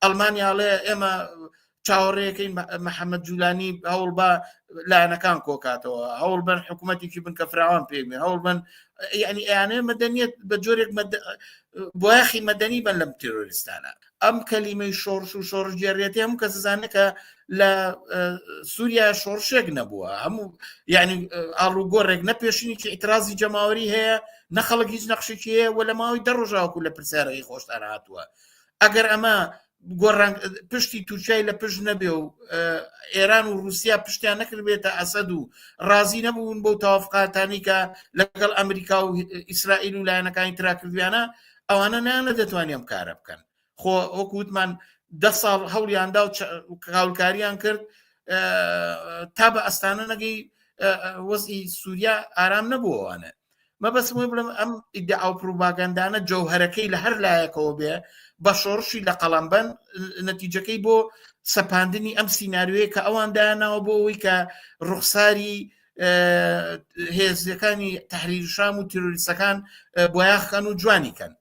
ئەڵمانیا ئەڵێ ئێمە چاوەڕێەکەین محەممەد جولانی هەوڵ بە لایەنەکان کۆکاتەوە هەوڵ بن حکوومەتێکی بن کە فراوان پێ بێ هەوڵ بن یعنی ئەیانێ مەدەنیەت بە جۆرێک بۆیاخی مەدەنی بن لەم تیرۆریستانە ئەم کەلیمەی شۆڕش و شۆڕشگێڕیەتی هەموو کەس زانێت کە لە سووریا شۆڕشێک نەبووە هەموو یعنی ئاڵوگۆڕێک نە پێشینێکی ئیترازی جەماوەری هەیە نە خەڵک هیچ نەخشێکی هەیە و لە ماوەی دە ڕۆژاوەکو لە پرسیارەکەی خۆشتان هاتووە ئەگەر ئەمە گۆڕان پشتی تورکیای لە پشت نەبێ و ئێران و رووسیا پشتیان نەکردبێتە ئەسەد و ڕازی نەبوون بەو تەوافقاتانی کە لەگەڵ ئەمریکا و ئیسرائیل و لایەنەکانی ترا کردویانە ئەوانە نیانە دەتوانانی ئەم کارە بکەن خۆ وەکو وتمان دە ساڵ هەوڵیاندا و کاولکاریان کرد تا بە ئەستانە نەگەی وەزی سووریا ئارام نەبووەوانە مەبەستم وی بڵێم ئەم ئیدعا و پروپاگەندانە جەوهەرەکەی لە هەر لایەکەوە بێ بە شۆڕشی لە قەڵەمبەن نەتیجەکەی بۆ سەپاندنی ئەم سیناریۆیە کە ئەوان دایانناوە بۆ ئەوەی کە ڕوخساری هێزەکانی تحریر شام و تیرۆریستەکان بۆیاخکەن و جوانی کەن.